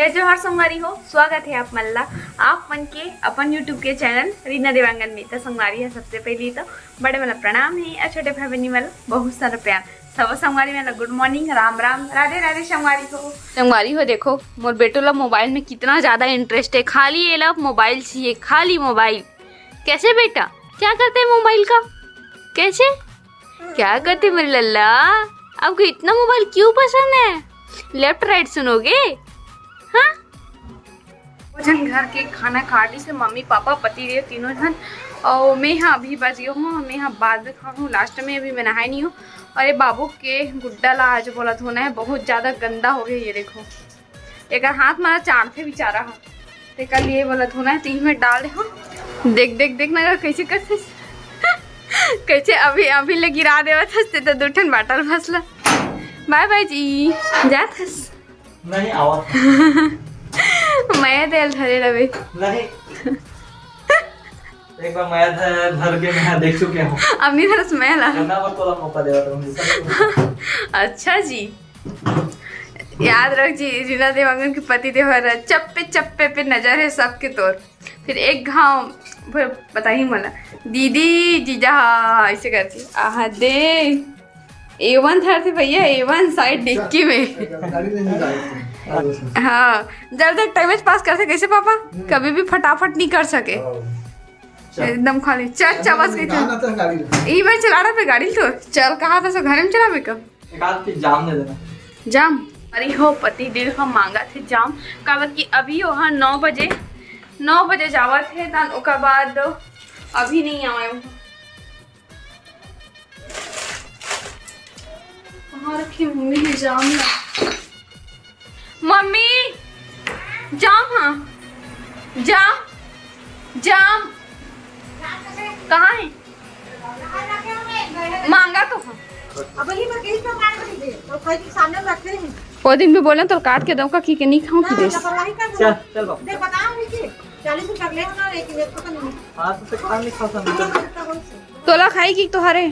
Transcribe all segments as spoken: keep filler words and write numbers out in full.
जय जोहार संगवारी हो, स्वागत है आप मन ला, आप मन के अपन YouTube के चैनल रीना देवांगन में। तो संगवारी है, सबसे पहली तो बड़े मन ला प्रणाम है और छोटे भाई बहनी मन ला बहुत सारा प्यार। सब संगवारी मन ला गुड मॉर्निंग, राम राम, राधे राधे संगवारी हो। संगवारी हो, देखो मोर बेटू ला मोबाइल में कितना ज्यादा इंटरेस्ट है, खाली ये ला मोबाइल चाहिए, खाली मोबाइल। कैसे बेटा, क्या करते हैं मोबाइल का? कैसे, क्या करते मेरे लल्ला? आपको इतना मोबाइल क्यों पसंद है? लेफ्ट राइट सुनोगे? हाँ। वो झन घर के खाना खा ली से मम्मी पापा पति देव तीनों झन, और मैं हाँ अभी बच गया हूँ, मैं हाँ बाद में खाऊँ, लास्ट में अभी मैं नहाए नहीं हूँ। और ये बाबू के गुड्डा ला आज बोला धोना है, बहुत ज्यादा गंदा हो गया। ये देखो, एक हाथ मारा चांद थे बेचारा हो, ते कर लिए बोला धोना है, तीन में डाल दे हो। देख देख देख ना कैसे करते कैसे अभी अभी ले गिरा देवत हस ते तो दू ठन बाटल भसला। बाय बाय जी, जात हस। नहीं आवा। मैं तेल धरे रवे। नहीं। एक बार मैं धर धर के मैं देख चुके हूँ। अब नहीं धरस मैं ला। करना पर तोला मौका देवा तो मुझे सब। अच्छा जी, याद रख जी, रीना देवांगन के पति देव हर चप्पे चप्पे पे नजर है सबके तोर। फिर एक घाव फिर बताही मोला, दीदी जीजा हा ऐसे करती आहा दे। ए वन धरते भैया, ए वन साइड डिक्की में। गाड़ी नहीं निकालते। हाँ, जब तक टाइम पास करते कैसे पापा, कभी भी फटाफट नहीं कर सके। एकदम खाली चल चबस गई थी। गाना तो गाड़ी में। ई भाई चला रहा पे गाड़ी तो चल, कहा था सो घर में चलावे कब? एक आध पीस जाम दे देना। जाम? अरे हो पति देव हम मांगा थे जाम, काबर कि अभी वहाँ नौ बजे, नौ बजे जावत है तन ओकर बाद अभी नहीं आए। कहाँ रखी मम्मी ने जाम ला? मम्मी, जाम हाँ, जाम, जाम कहाँ है? मांगा तो हाँ। अब वही पर कहीं तो काट दीजिए, तो कहीं के सामने रखे हैं। वो दिन भी बोले तो काट के दऊँ का कि के नहीं खाऊँ कि देश। लापरवाही कर दो। चल, चल बाबू। देख, बताओ नहीं कि चालीस रुपया ले होना, लेकिन एक तो नहीं। हाँ, तो से खा नहीं खा सकते। तोला खाई कि तोहरे?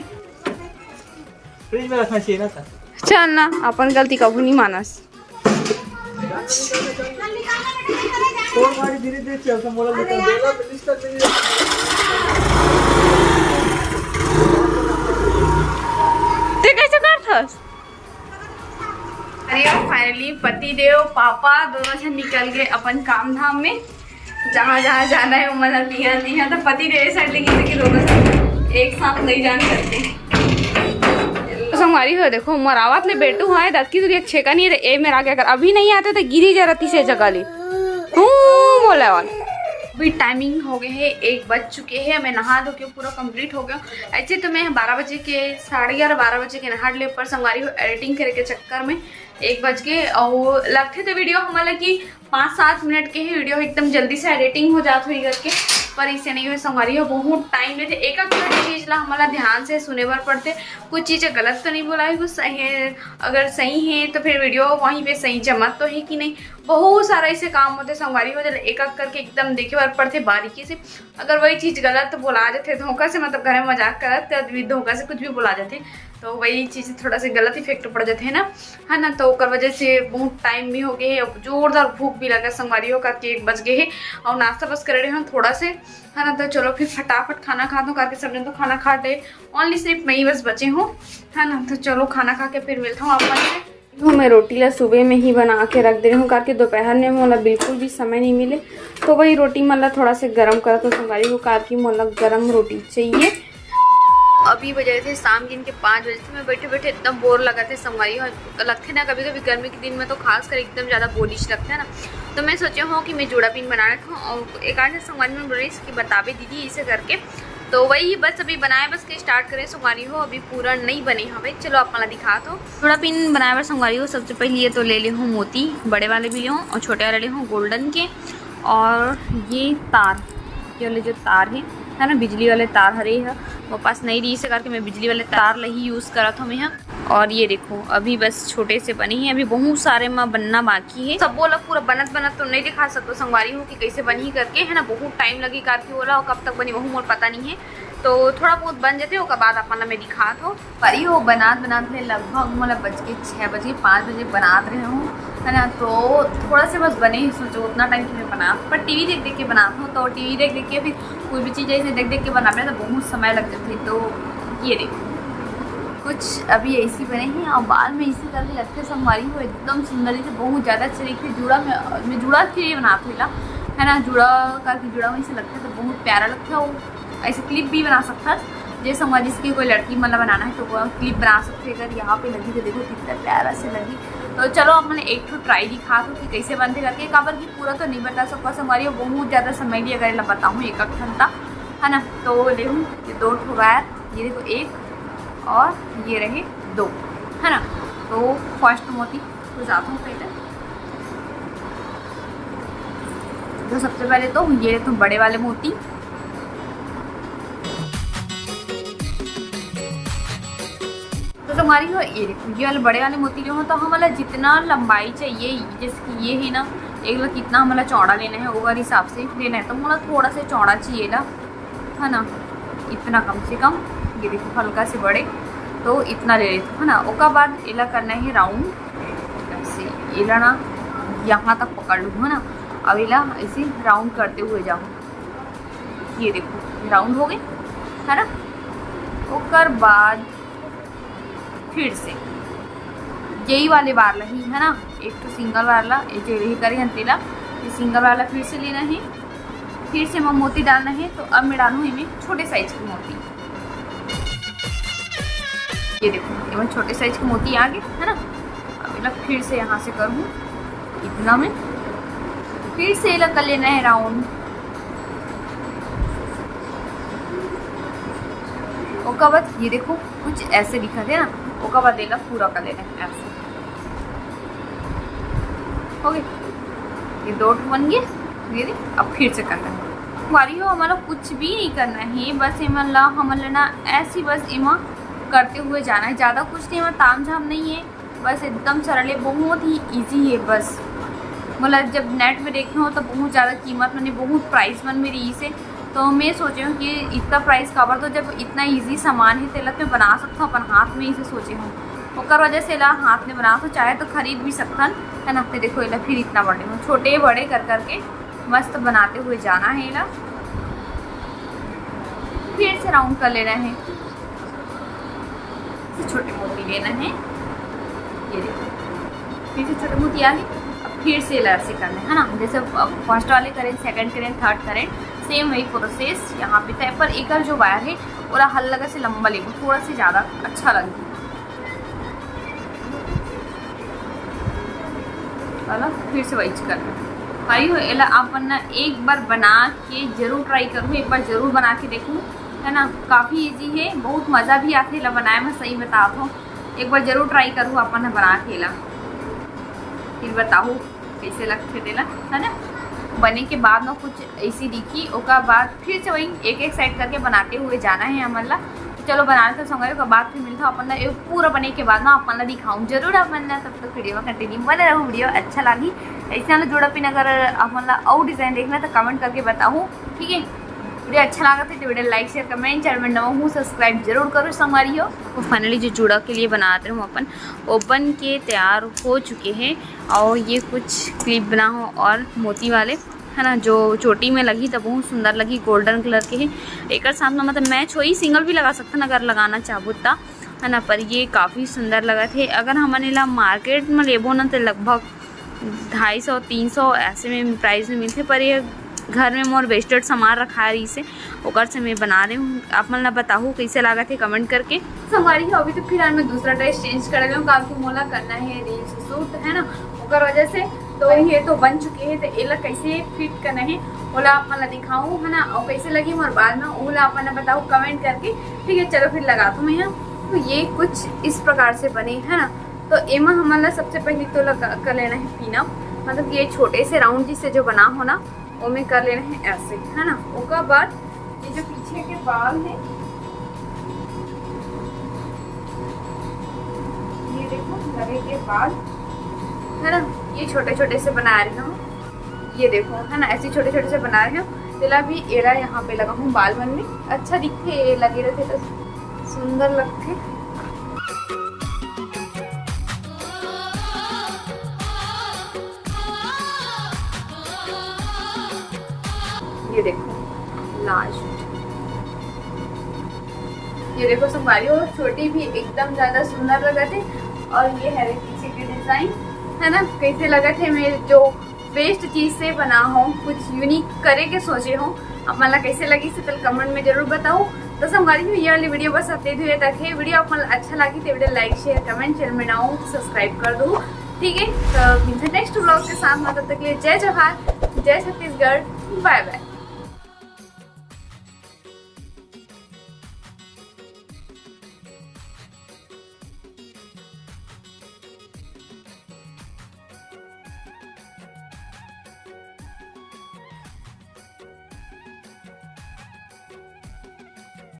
फ्रिज में रखना चाहिए ना सर। चल ना, अपन गलती कभू नहीं मानस। फोन मारी धीरे धीरे चल, सब मोला लेकर। ते कैसे करथस? अरे यार, फाइनली पति देव पापा दोनों झन निकल गए अपन काम धाम में। जहाँ जहाँ जाना है, वो मतलब लिया लिया तो पति देव साइड लेके, लेके दोनों झन एक साथ नहीं जान सकते। तो संगवारी हो, देखो, मोर आवत ले बेटू है, दतकी दुखी छेका नहीं है, तो ए मेरा क्या कर, अभी नहीं आते तो गिरी जा रहती से जगह ली। हूँ, बोला और। अभी टाइमिंग हो गए है, एक बज चुके हैं, मैं नहा धो के पूरा कंप्लीट हो गया। ऐसे तो मैं बारह बजे के, साढ़े ग्यारह, बारह बजे के नहा ले, पर संगवारी हो, एडिटिंग करे के चक्कर में एक बज के, और लगथे तो वीडियो हमला कि पाँच सात मिनट के ही वीडियो एकदम जल्दी से एडिटिंग हो जात होई करके, पर इसे नहीं हुए संगवारी हो, बहुत टाइम लेथे। एक एक छोटी चीज ला हमला ध्यान से सुने बर पड़थे। कुछ चीजें गलत तो नहीं बोला है, कुछ सही है, अगर सही है तो फिर वीडियो वहीं पे सही जमत तो है कि नहीं। बहुत सारा ऐसे काम होते संगवारी हो, जब एक एक करके एकदम देखे बर पड़थे बारीकी से। अगर वही चीज गलत बोला जाथे धोखा से, मतलब घर में मजाक करत ते आदमी धोखा से कुछ भी बोला जाथे, तो वही चीज थोड़ा सा गलत इफेक्ट पड़ जाथे ना, है ना। तो ओकर वजह से बहुत टाइम भी हो गए है, अब जोरदार भूख भी लगा संगवारी हो, करके एक बज गए है और नाश्ता बस करे रहे हम थोड़ा से, है ना। तो चलो फिर फटाफट खाना खा दो, करके सब जन तो खाना खा ले, ओनली सिर्फ मैं ही बस बचे हूँ, है ना। तो चलो खाना खा के फिर मिलता हूँ आप मन से। हूँ, मैं रोटी ला सुबह में ही बना के रख दे रही हूँ, करके दोपहर में मोला बिल्कुल भी समय नहीं मिले, तो वही रोटी मन ला थोड़ा से गरम करत हूँ संगवारी हो, करके मोला गरम रोटी चाहिए। अभी बजे थे शाम दिन के पाँच बजे थे, मैं बैठे बैठे एकदम बोर लगा थे संगवारी हो। लगथे ना कभी कभी गर्मी के दिन में तो खास कर एकदम ज़्यादा बोरिश लगथे ना, तो मैं सोचे हूँ कि मैं जूड़ा पिन बना लेता हूँ। और एक आध संगवारी मन बोलिस कि बताबे दीदी इसे करके, तो वही बस अभी बनाए बस के स्टार्ट करे संगवारी हो, अभी पूरा नहीं बने हवे। चलो आप मन ला दिखात हो। जूड़ा पिन बनाए बर संगवारी हो, सबसे पहले ये तो ले ले हूँ मोती, बड़े वाले भी ले हूँ और छोटे वाले ले हूँ गोल्डन के, और ये तार, ये वाले जो तार है, है ना, बिजली वाले तार हरे है, वो पास नहीं रही से करके मैं बिजली वाले तार ला ही यूज करत हूँ मैं यहाँ। और ये देखो अभी बस छोटे से बने ही, अभी बहुत सारे मा बनना बाकी है। सबो ला पूरा बनत बनत तो नहीं दिखा सकतो संगवारी हो कि कैसे बनही करके, है ना, बहुत टाइम लगी करके ओला, और कब तक बनी वहू मोर पता नहीं है। तो थोड़ा बहुत बन जाते, ओकर बाद आप मन ला मैं दिखात हो। परी हो बनात बनात ले लगभग मोला बज के छः बजे, पाँच बजे बनात रहे हूँ। है ना। तो थोड़ा से बस बने ही, सोचो उतना टाइम के मैं बना, पर टीवी देख देख के बनात हूँ। तो टीवी देख देख के फिर कोई भी चीज़ ऐसे देख देख के बनाबे तो बहुत समय लग जाथे। तो ये देखो, कुछ अभी ऐसी बने ही और बाल में इसी करके लगथे संगवारी हो, एकदम सुंदर दिखथे, बहुत ज़्यादा अच्छा दिखथे। जूड़ा में, में जूड़ा के लिए बनात हूँ एला, है ना, जूड़ा करके जूड़ा में ऐसे लगथे तो बहुत प्यारा लगथे। और ऐसे क्लिप भी बना सकथस, जैसे संगवारी जिसके कोई लड़की मन ला बनाना है तो वो क्लिप बना सकथे। अगर यहाँ पे लगी तो देखो कितना प्यारा से लगी। तो चलो, अब मैंने एक ठो ट्राई दिखात हूँ कि कैसे बनथे करके, काबर कि पूरा तो नहीं बता सकूँ संगवारी, बहुत ज़्यादा समय लिए अगर एला बताहूँ एक एक घंटा, है ना। तो देखो, ये दो ठो वायर, ये देखो एक और ये रहे दो, है ना। तो फर्स्ट मोती को जाता हूँ पहले। तो सबसे पहले तो ये तो बड़े वाले मोती, तो संगवारी हो, ये देखो, ये वाले बड़े वाले मोती जो हो, तो हमला जितना लंबाई चाहिए, जैसे कि ये है ना, एक ला कितना हमला चौड़ा लेना है, ओकर हिसाब से लेना है। तो मोला थोड़ा से चौड़ा चाहिए ला, है ना, इतना कम से कम। ये देखो, हल्का से बड़े, तो इतना ले लेते, है ना। ओकर बाद एला करना है राउंड, ऐसे एला ना यहाँ तक पकड़ लूँ, है ना। अब एला ऐसे राउंड करते हुए जाओ, ये देखो, राउंड हो गए, है ना। ओकर बाद फिर से यही वाले वाला ही, है ना, एक तो सिंगल वाला, ये जो यही करे हन तेला, ये सिंगल वाला फिर से लेना है, फिर से मैं मोती डालना है। तो अब मैं डालूँ इनमें छोटे साइज की मोती, ये देखो, ये मैं छोटे साइज की मोती आ गए, है ना। अब एला फिर से यहाँ से करूँ इतना में, फिर से एला कर लेना है राउंड। ओकर बाद ये देखो, कुछ ऐसे दिखत है ना, ओकर बाद एला पूरा कर लेना है ऐसे। हो गए, ये दो ठो बन गए। ये दे, अब फिर से करना है। संगवारी हो, हमन ला कुछ भी नहीं करना है, बस एमन ला, हमन ला ना ऐसी बस एमा करते हुए जाना है, ज़्यादा कुछ नहीं, एमा ताम झाम नहीं है, बस एकदम सरल है, बहुत ही ईजी है। बस मोला जब नेट में देखे हो तो बहुत ज़्यादा कीमत मने बहुत प्राइस मन में रही से, तो मैं सोचे हूँ कि इतना प्राइस काबर, तो जब इतना ईजी सामान है तेला तो मैं बना सकता हूँ अपन हाथ में, इसे सोचे हूँ। ओकर वजह से एला हाथ में बना तो चाहे तो खरीद भी सकथन, है ना। तो देखो एला फिर इतना बड़े में छोटे बड़े कर करके मस्त बनाते हुए जाना है एला। फिर से राउंड कर लेना है, फिर छोटे मोती लेना है, ये देखो फिर से छोटे मोती आ गए। अब फिर से एला ऐसे करना है ना, जैसे फर्स्ट वाले करें, सेकंड करें, थर्ड करें, सेम वही प्रोसेस यहाँ पे था। पर एकर जो वायर है ओला हल्का से लंबा लेबो, थोड़ा से ज़्यादा अच्छा लगे वाला। फिर से वही करना है भाई हो। एला आप मन ना एक बार बना के जरूर ट्राई करूँ, एक बार जरूर बना के देखूँ, है ना। काफ़ी ईजी है, बहुत मज़ा भी आथे एला बनाए में, सही बतात हो। एक बार जरूर ट्राई करूँ अपन ह बना के एला, फिर बताहू कैसे लगथे तेला, है ना। बने के बाद में कुछ ऐसी दिखी, ओकर बाद फिर से वही एक एक साइड करके बनाते हुए जाना है हमन ला। तो चलो बना लेते संगवारी, ओकर बाद फिर मिलता अपन ला। ये पूरा बने के बाद में अपन ला दिखाऊँ जरूर अपन ला। तब तक वीडियो में कंटिन्यू बने रहू, वीडियो अच्छा लागी। ऐसे वाला जोड़ा पिन अगर अपन ला और डिजाइन देखना तो कमेंट करके बताहू, ठीक है। वीडियो अच्छा लागत है तो वीडियो लाइक, शेयर, कमेंट, चैनल में नवा हूँ सब्सक्राइब जरूर करो संगवारी हो। तो फाइनली जो जूड़ा के लिए बनात रहे हूँ अपन, वो बन के तैयार हो चुके हैं। और ये कुछ क्लिप बना हो और मोती वाले, है ना, जो चोटी में लगी तो बहुत सुंदर लगी, गोल्डन कलर के है। एकर साथ में मतलब मैच होई, सिंगल भी लगा सकथन अगर लगाना चाहबो त, है ना। पर ये काफ़ी सुंदर लगत है। अगर हमन एला मार्केट में लेबो ना तो लगभग ढाई सौ तीन सौ ऐसे में प्राइस में मिलथे, पर ये घर में मोर वेस्टेड सामान रखा रहिस हे, ओकर से मैं बना रहे हूँ। आप मन ला बताहू कैसे लागत है कमेंट करके। संगवारी हो, अभी तो फिलहाल मैं दूसरा ड्रेस चेंज कर रही हूँ, काबर कि मोला करना है रील्स शूट, है ना, ओकर वजह से। तो ये तो बन चुके हैं, तो एला कैसे फिट करना है ओला आप मन ला दिखाऊँ, है ना, और कैसे लगी मोर बाल में ओला आप मन ला बताहू कमेंट करके, ठीक है। चलो फिर लगाथों मैं यहाँ। तो ये कुछ इस प्रकार से बने, है ना। तो एमा हमन ला सबसे पहले तो लगा कर लेना है पिन अप, मतलब ये छोटे से राउंड जिससे जो बना हो ना, ओमे कर लेना है ऐसे, है ना। ओकर बाद ये जो पीछे के बाल है, ये देखो लगे के बाल, है ना, ये छोटे छोटे से बना रही हूँ। ये देखो, है ना, ऐसे छोटे छोटे से बना रही हूँ। तेला भी एला यहाँ पे लगा हूँ बाल मन में, अच्छा दिखथे, ये लगे रहते तो सुंदर लगथे। ये देखो, लास्ट, ये देखो संगवारी हो, चोटी भी एकदम ज्यादा सुंदर लगत हे। और ये हरे पीछे के डिजाइन, है ना, कैसे लगत हे? मैं जो वेस्ट चीज से बना हूँ, कुछ यूनिक करे के सोचे हूँ। आप मन ला कैसे लगिस तेला कमेंट में जरूर बताओ। तो संगवारी हो, ये वाली वीडियो बस अतेक दूर तक हे। वीडियो आप मन ला अच्छा लगी तो वीडियो लाइक, शेयर, कमेंट, चैनल में नवा हो तो सब्सक्राइब कर दो, ठीक है? तो मिलते नेक्स्ट व्लॉग के साथ में, तब तक के लिए जय जोहार, जय छत्तीसगढ़, बाय बाय।